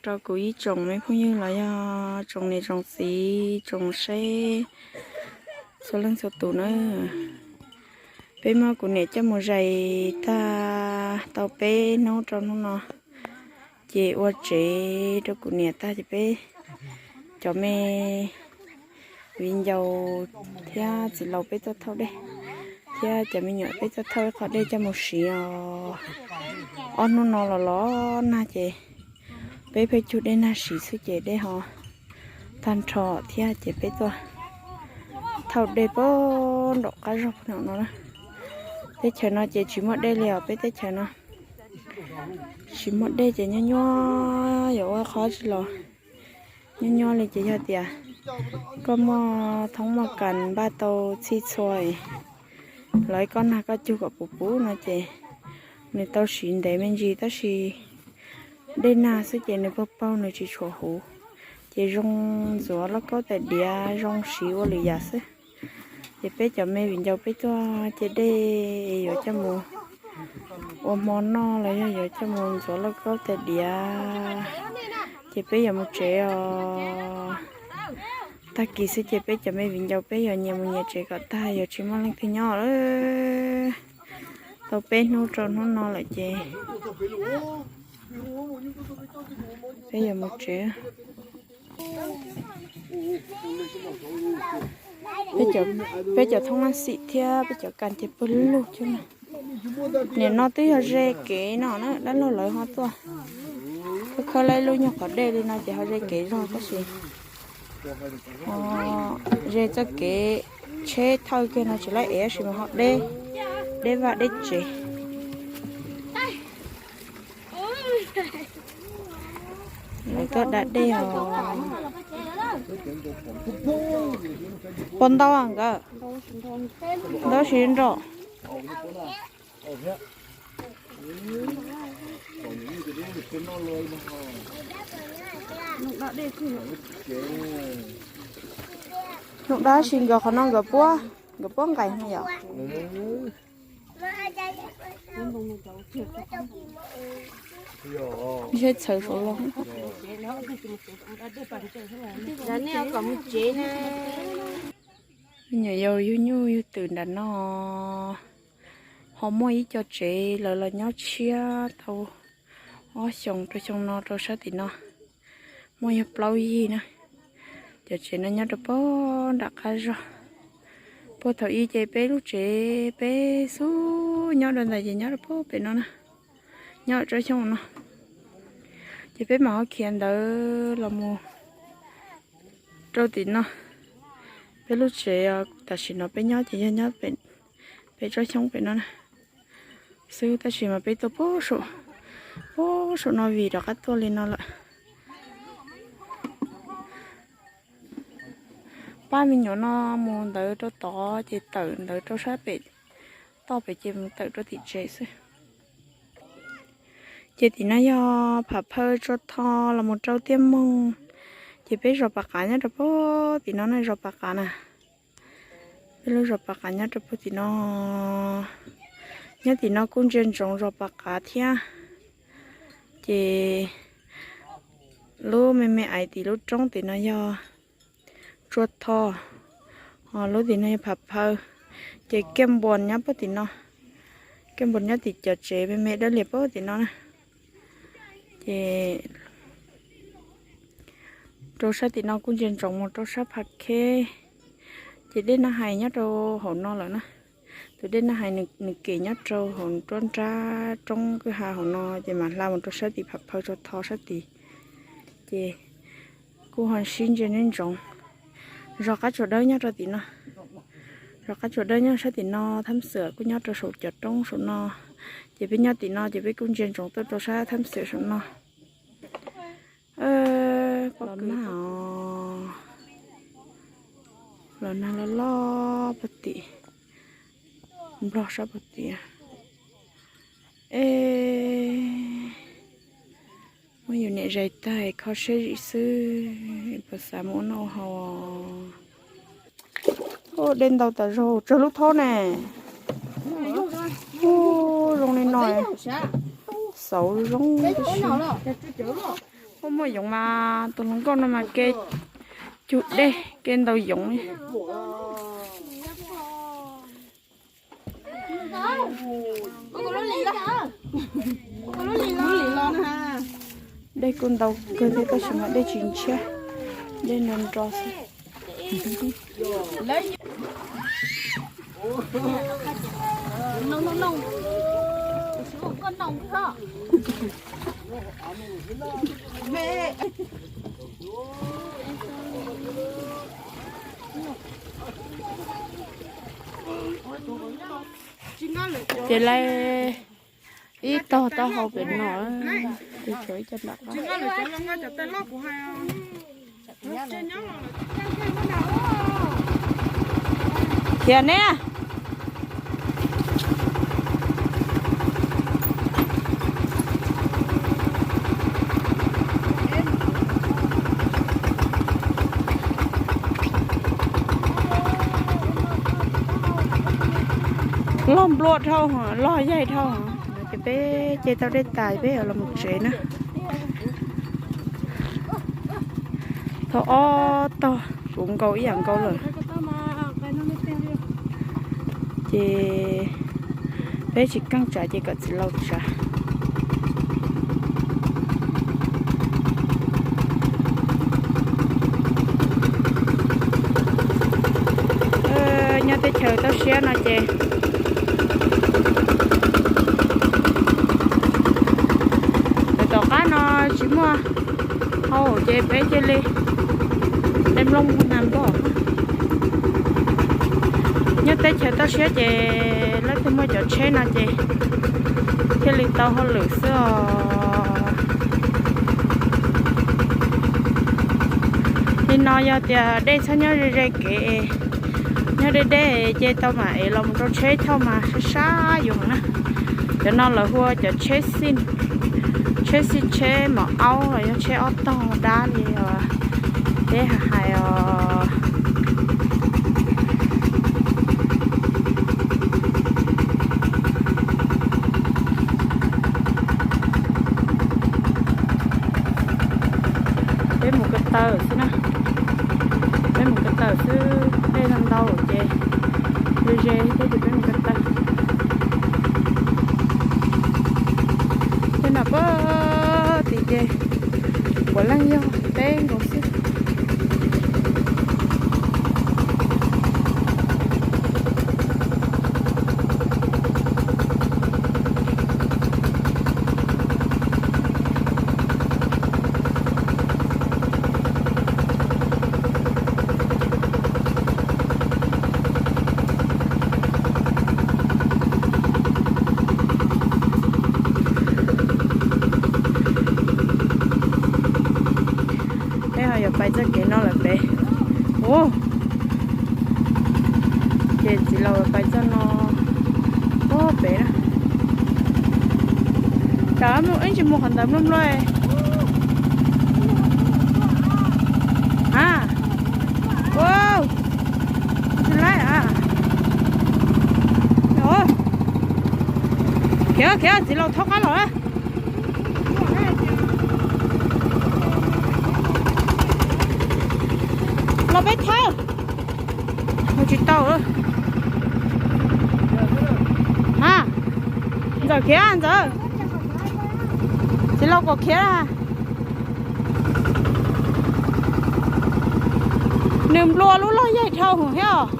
Rau kuv ib tsoom me phooj ywg los yog tsoom niam tsoom txiv tsoom saib txhua leej txhua tus na. Peb muab kuv niam coj mus zais tag tau peb hnub rau hnub no, ces ua tsev rau kuv niam tag ces peb cov me viv ncaus thiab txiv laus peb tuaj thauj dej, thiab cov me nyuam peb tuaj thauj ib qho dej coj mus siv os. Ob hnub no los los nag ces peb pheej cug dej nag siv xwb ces dej ho tag nrho thiab ces peb tuaj thauj dej puag nraum qab zog puag nram no na. Teb chaws no ces tsis muaj dej li os, peb teb chaws no tsis muaj dej ces nyuaj nyuaj, yuav ua qhov tsis los nyuaj nyuaj li ces yog tias koj muaj thoob muaj kas npaj tau txhij txhua los ib kob nag koj cug kom puv puv no ces nws tau siv ntev me ntsis tab sis dej nag xwb ces nws paug paug nws tsis tshuav huv, ces zoo ntxuav lauj kaub tais diav zoo siv ua lwm yam xwb. Ces peb cov me viv ncaus peb tuaj ce dej yuav coj mus ua hmo noj los yog yuav coj mus ntxuav lauj kaub tais diav, ces peb yuav mus tsev os. Tag kis xwb ces peb cov me viv ncaus peb yuav nyias mus nyias tsev kom tag, yuav tsis muaj leej twg nyob lawm. Tau peb hnub rau hnub no lawm ces peb yuav mus tsev. Peb cov thoob nab xim thiab peb cov kas ces puag lug thiab na. Nim no twb yog ze kev no na, dab laug lawv ho tuaj khawb khawb laib lub nyuag qhov dej li no ces ho ze kev zog tab sis ze txoj kev tsheb thawj kiag no tsis laib ev tab sis mas ho deb, deb vaj deb tsev. Lawv tuaj da dej os. Puas ntau nkawd? Ntau tsis nrog. Hnub dab tsi nkawd qhov no nkawd puab, nkawd puab nqaim no yom? Ntshe txhawv saud los. Me nyuam yaus yug nyuj yug twm nram no, ho muaj ib co tsev lawv los nyob tshiab tau ob xyoos rau xyoo no rau sab tim no muaj yog plaub yig na. Cov tsev no nyob rau puag nram qab zog. Puag thaum ub ces peb lub tsev peb xub nyob rau ntawd ces nyob rau puag pem no na, nyob tsob xyoob no. Ces peb mam ho khiav ntawd los mus rau tim no. Peb lub tsev tam sim no peb nyob ces yog nyob pem tsob xyoob pem no na xwb tab sis mas peb tuaj puag saum, puag saum no vim rov qab tuaj li no lawm. Pab me nyuam no mus ntawd rau tod ces tawm ntawd rau sab pem toj pem ces mus tawm rau tim tsev xwb. Ces tim no yog Pham Phaw Tsua Tho los mus rau Tiaj Moog. Ces peb zos Pas Qav nyob rau puag tim no na, zos Pas Qav na. Peb lub zos Pas Qav nyob rau puag tim no. Nyob tim no kuj ntsia ntsoov zos Pas Qav thiab. Ces lub me me aiv tim lub roob tim no yog Tsua Tho, ho lub tim no yog Pham Phaw. Ces Kiaj Npuas nyob puag tim no, Kiaj Npuas nyob tim cov tsev me me dawb liag puag tim no na. Ces rau sab tim no kuj ntsia ntsoov mus rau sab Pham Kheb. Ces dej Nab Hais nyob rau hauv no lawm na. Tus dej Nab Hais nws kem nyob rau hauv nruab nrab roob kwj ha hauv no ces mam hla mus rau sab tim Pham Phaw Tsua Tho sab tid. Ces kuj ho sib ntsia ntsoov. Zos Qab Tsuas Dawb nyob rau tim no. Zos Qab Tsuas Dawb nyob sab tim no, Thab Xwm kuj nyob rau saum cov roob saum no. Ces peb nyob tim no ces peb kuj ntsia ntsoov tuaj rau sab Thab Xwm saum no. Los nag os, los nag loj loj puag tim Nplog sab puag tim. Es muab yus niam zais tag kho siab zim xwb, puas xav mus ua noj ua haus. Dej ntau tas zog tsawg lub thob ne. Ub, zoo li no xauv zoo. Muaj yoov mas tus hluas nkauj no mas ke cug dej ke ntaus yoov. Dej kuj ntau kawg thiab tab sis mas dej tsis ntshiab, dej nro nro xwb. Ces lawv ib tog taub hau pem no, tus tsov ib co nram qab. Khiav ne. Loj nplua dhau, loj yaig dhau. Ces peb ce tau dej tas peb los mus tsev na. Thaum ob tog puv nkaus ib yam nkaus lawm. Ces peb tsis keej tsav ces kom txiv laus tsav. Nyob teb chaws toj siab no ces tom qab no tsis muaj hau ces peb cia li de nplooj mus nag npog. Nyob teb chaws toj siab ces leej twg muaj cov tsheb no ces thiaj li tau hauj lwm xwb os. Li no yog tias dej txhob nyob ze ze kev, nyob deb deb ces tau mam ev los mus rau tsheb thauj mas sab sab yus heev na. Cov no lawv hu ua cov tsheb xij, tsheb xij tsheb maum aub los yog tsheb ob tog dab li os. Peb hais os. Peb mus ko taw xwb na, peb mus ko taw xwb, dej ntau ntau ces ze ze thiab ces peb mus ko taw. Tej no puag tim ces puav leej yog teb nkaus xwb. Peb ho yuav pais txoj kev no lawm pem. Ua ces txiv laus pais txoj no puag pem na. Tam ib tsis mus qhov ntawd mluaj mluaj. A, ua, tsis laib a. Khiav khiav, txiv laus thaub qab los. Los peb thawb. Mus tsis tau. A, Ntxawm khiav Ntxawm. Txiv laus kom khiav. Nws nplua lub log yaig dhau hwv thiab os.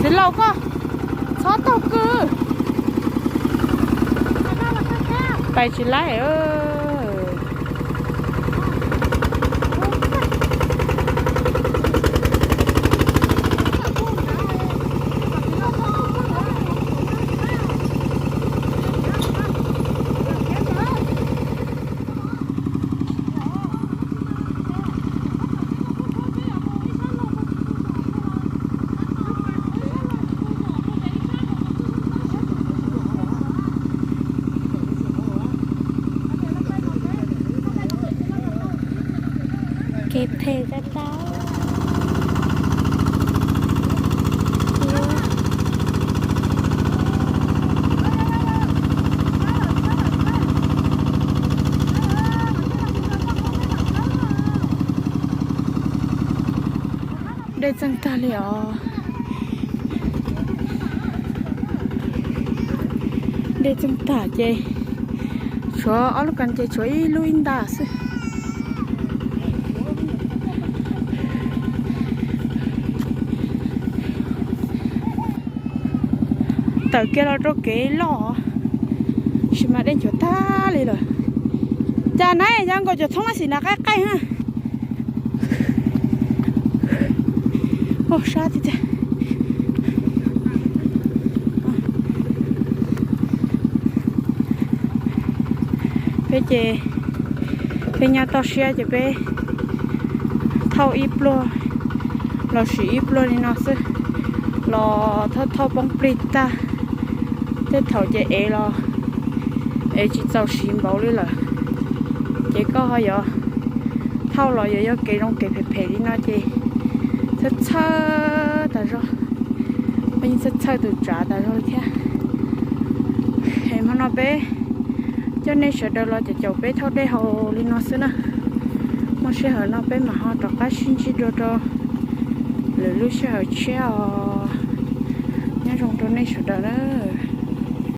Txiv laus koj txhob taug kwj. Pais tsis laib. Them tau tau. Dej txeeg tag li os. Dej txeeg tag ces tshuav ob lub kas ces tshuav ib lub ib nta xwb. Tawm kiag los rau kev loj, tab sis mas dej nchuav tag li lawm. Cas na, yog nkaus cov thoob mas xim na qaij qaij na. Ua sab tiag tiag. Peb ces peb nyob toj siab ces peb thauj ib pluag los sim ib pluag li no xwb, los thauj thauj poob plig tag, tej thaum ces ev los ev tsis txaus siv npaum li lawm. Ces koj ho yuav thauj los yuav yog kev zoo kev phem phem li no ces txhawj txhawj tas zog, yeej txhawj txhawj tus tsav tas zog li thiab. Es hmo no peb coj nej sawv daws los caum caum peb thauj dej haus li no xwb na. Muaj sij hawm no peb mam ho rov qab sib ntsib dua rau lwm lub sij hawm tshiab os. Nyob zoo rau nej sawv daws na.